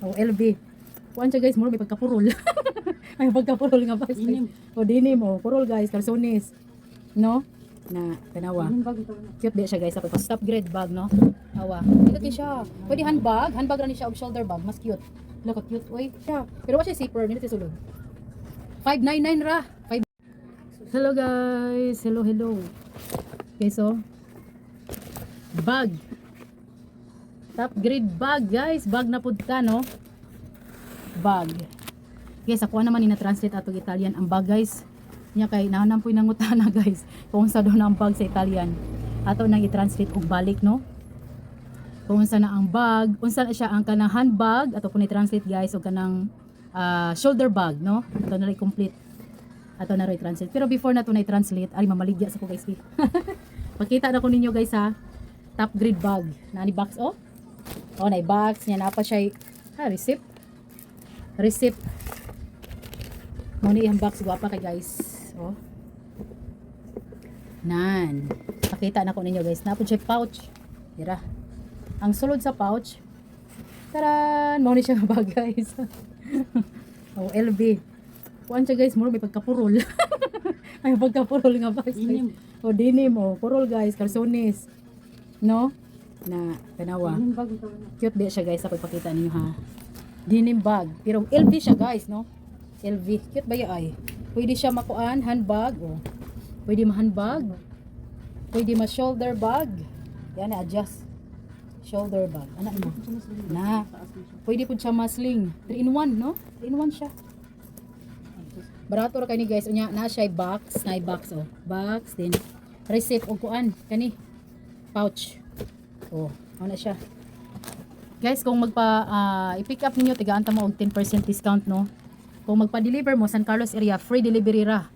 Oh, LV. Kuan siya, guys, mura may pagkapurol. Ay, pagkapurol nga bag. Denim. Oh, denim oh, purol, guys, kalsones. No? Na tanawa. Denim bag ito na. Cute di siya, guys. Ako top grade bag, no? Awa. Dito kay siya. Pwede handbag, handbag ra ni siya og shoulder bag, mas cute. Look, cute oy siya. Pero wa siya zipper, nindot siya sulod. 599 ra. 5. Hello, guys. Hello, hello. Okay, so bag. Top grade bag, guys. Bag na pud ta, no? Bag. Guys, ako naman ina-translate atong Italian ang bag, guys. Nya kay naanam po'y nangutana, guys, kung unsa daw na ang bag sa Italian. Ato nang i-translate og balik, no? Kung unsa na ang bag, unsa na siya ang kanang handbag ato po ni-translate, guys, og kanang shoulder bag, no? Ato na rin complete. Ato na rin translate. Pero before na to na i-translate, ay mamaligya sa ko, guys. Eh. Pakita na ko ninyo, guys, ha. Top grade bag. Nani box oh. Oh, na box niya na pa siya ha, receipt. Receipt. Mo ni iyang box, gwapa kay, guys. Oh. Nan. Pakita na ko ninyo, guys. Napod siya pouch. Dira. Ang sulod sa pouch. Taran! Mao ni siya nga bag, guys. Oh, LV. Kuan siya, guys, mura may pagkapurol. Ay, pagkapurol nga bag. Denim. Oh, denim oh, purol, guys, kalsones. No? Na tanawa. Denim bag ito na. Cute di siya, guys, ako ipakita ninyo ha. Denim bag. Pero LV siya, guys, no? LV. Cute ba ay? Pwede siya makuan, handbag. Oh. Pwede ma-handbag. Pwede ma-shoulder bag. Yan, adjust. Shoulder bag. Anak mo. Na. Pwede po siya ma-sling. 3 in 1, no? 3 in 1 siya. Barato ra kay ni, guys. Unya na siya box, na box oh. Box din. Receipt og kuan kani. Pouch. Oh, ano na siya. Guys, kung magpa i-pick up ninyo, tigaan ta mo og 10% discount, no. Kung magpa-deliver mo San Carlos area, free delivery ra.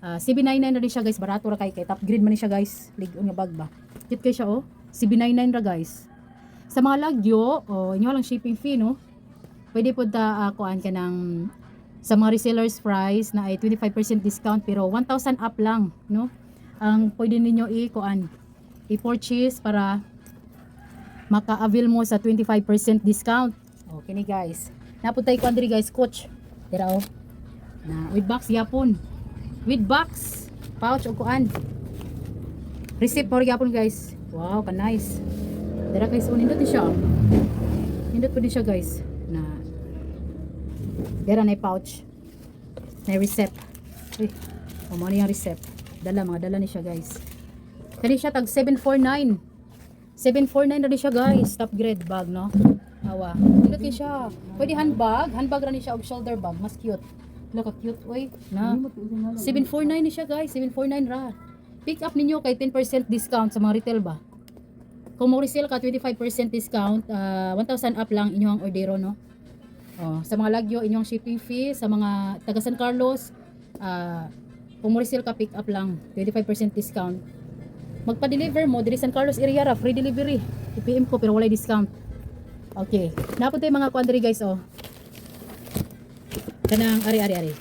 CB99 ra din siya, guys, barato ra kay kay top grade man ni siya, guys. Lig-on nga bag ba. Cute kay siya oh. CB99 ra, guys. Sa mga lagyo, oh, inyo lang shipping fee, no. Pwede po ta kuan ka ng sa mga resellers price na ay 25% discount pero 1,000 up lang, no? Ang pwede ninyo i-kuan, i-purchase para maka-avail mo sa 25% discount. Okay ni, guys. Napuntay ko andri, guys, coach. Tira oh. Na with box yapon. With box, pouch o kuan. Receipt mo yapon, guys. Wow, ka nice. Tira, guys, oh, nindot ni siya. Oh. Nindot po din siya, guys. Na Dira na pouch. Na receipt. Uy, oh, mo ni ang receipt. Dala, mga dala ni siya, guys. Kani siya tag 749. 749 na rin siya, guys. Top grade bag, no? Awa. Nindot ni siya. Pwede handbag. Handbag ra ni siya og shoulder bag. Mas cute. Look, cute. Uy, na. 749 ni siya, guys. 749 ra. Pick up ninyo kay 10% discount sa mga retail ba. Kung mo resale ka, 25% discount, 1,000 up lang inyong ordero, no? Oh, sa mga lagyo, inyong shipping fee, sa mga taga San Carlos, kung mo resale ka, pick up lang, 25% discount. Magpa-deliver mo diri San Carlos area ra, free delivery. I-PM ko pero walay discount. Okay. Napunta yung mga kuan diri, guys, oh. Kanang ari ari ari.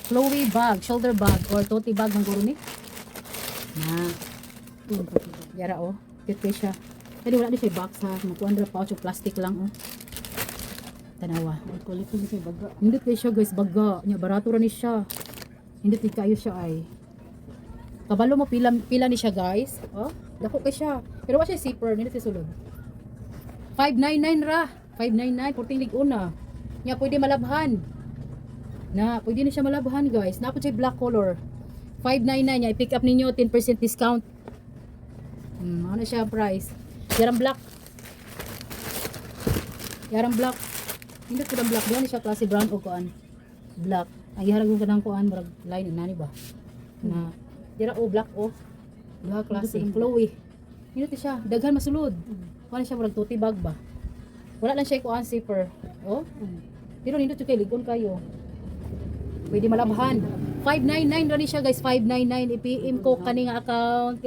Chloe bag, shoulder bag or tote bag man guro ni. Na. Yara oh. Cute kay siya. Kaya wala ni siya box ha. Magkuan ra pouch o plastic lang oh. Tanawa. Ay, quality ni siya baga. Nindot kay siya, guys, baga. Nya barato ra ni siya. Nindot kay kayo siya ay. Kabalo mo pila pila ni siya, guys. Oh, dako kay siya. Pero wa siya zipper, nindot siya sulod. 599 ra. 599 porting lig-una. Nya pwede malabhan. Na, pwede na siya malabhan, guys. Napod siya black color. 599 nya i-pick up ninyo 10% discount. Ano siya ang price? Yarang black. Yarang black. Hindi ko black. Diyan siya klase brown o kuan. Black. Ang iharag ko ng kuan murag line nani ba? Na dira o black o. Duha klase. Chloe. Hindi siya. Daghan masulod. Kuan siya murag tote bag ba. Wala lang siya kuan zipper. Oh. Pero nindot kay ligon kayo. Pwede malabhan. 599 ra ni siya, guys, 599. I-PM ko kani nga account,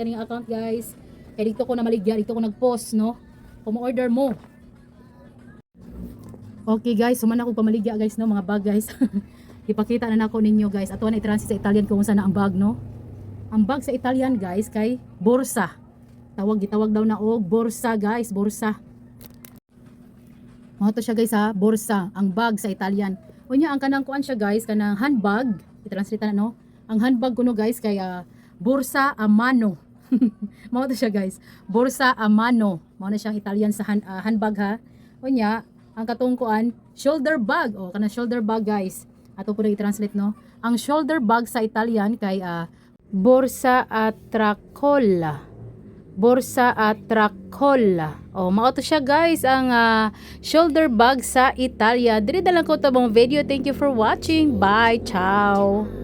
guys. Kay dito ko na maligya, dito ko nag-post, no. Kung mo-order mo. Okay, guys, human ako pamaligya, guys, no, mga bag, guys. Ipakita na nako ninyo, guys. Ato na i-translate sa Italian kung unsa na ang bag, no. Ang bag sa Italian, guys, kay borsa. Tawag gitawag daw na og borsa, guys, borsa. Mao to siya, guys, ha, borsa, ang bag sa Italian. Unya ang kanang kuan siya, guys, kanang handbag, i-translate na, no. Ang handbag kuno, guys, kay borsa a mano. Mao to siya, guys. Borsa a mano. Mao na siyang Italian sa handbag ha. Unya, ang katong kuan, shoulder bag. O kanang shoulder bag, guys. Ato po i-translate, no. Ang shoulder bag sa Italian kay borsa a tracolla. Borsa a tracolla. O, mao to siya, guys, ang shoulder bag sa Italia. Diri na lang ko tabang video. Thank you for watching. Bye. Ciao.